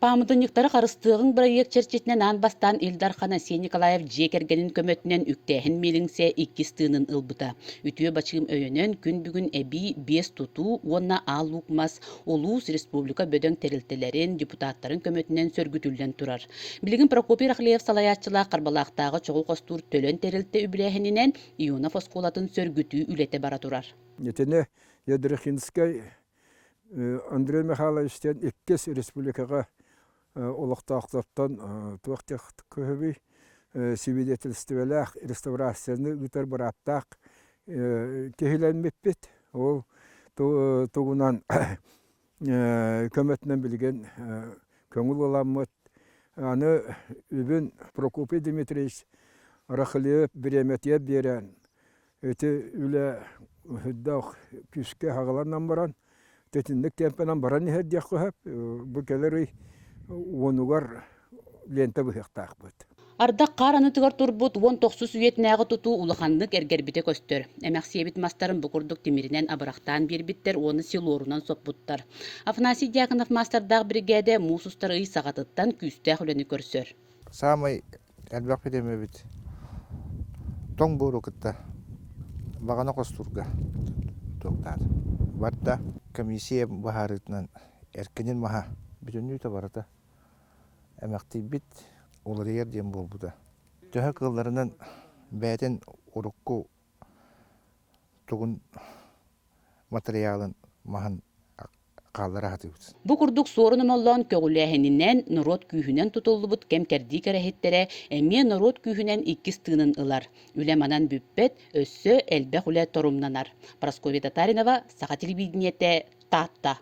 Пааматынньыктары харыстыаҕыҥ бырайыак чэрчитинэн аан бастаан Ил Дархан Айсен Николаев дьиэ кэргэнин көмөтүнэн үктээһин миэлиҥсэ иккис тыынын ылбыта. Үтүө бачыым өйөнөн күн бүгүн эбии биэс тутуу уонна Аал Луук Мас улуус, республика бөдөҥ тэрилтэлэрин, депутаттарын көмөтүнэн сөргүтүллэн турар. Билигин Прокопий Рахлеев салайааччылаах Харбалаахтааҕы чоҕу хостуур Төлөн тэрилтэ үбүлээһининэн Ионов оскуолатын сөргүтүү үлэтэ бара турар. Итини Ядрихинскай Андрей Михайлович диэн иккис республикаҕа олохтоохтортон туох көһөбүй свидетельстволаах реставрацияны ыытар бырааптаах киһилэммиппит. Ол тугунан көмөтүнэн билигин көҥүл ыламмыт. Аны үбүн Прокопий Дмитриевич Рахлеев бириэмэтигэр биэрэн Ити үлэ сүрдээх күүскэ аҕаланан баран, итинник темпэнэн баран иһэр диэххэ сөп. Бу кэлэр ый уонугар лиэнтэ быһыахтаахпыт. Ардах хаар анытыгар турбут 19 үйэтинээҕи тутуу улаханнык эргэрбитэ көстөр. Эмэхсиэбит мастарын бу курдук тимиринэн абырахтаан биэрбиттэр уонна силуорунан соппуттар. Афанасий Дьяконов маастардаах биригээдэ муус устар ый саҕатыттан күүстээх үлэни көрсөр. Саамай Элбэх бириэмэбит тоҥ буору кытта баҕана хостуурга туохтаата. Барда комиссия быһаарыытынан эркинин маһа бүтүннүүтэ барыта эмэхтийбит, уларыйар диэн буолбута. Төһө кыалларынан бэйэтин урукку тугун матырыйаалын маһын хааллара сатыыбыт. Бу курдук Суорун Омоллоон көҕүлээһининэн, норуот күүһүнэн тутуллубут кэм-кэрдии кэрэһиттэрэ эмиэ норуот күүһүнэн иккис тыынын ылар. Үлэ манан бүппэт, өссө элбэх үлэ торумнанар. Прасковья Татаринова, Саха телевидениетэ, Таатта.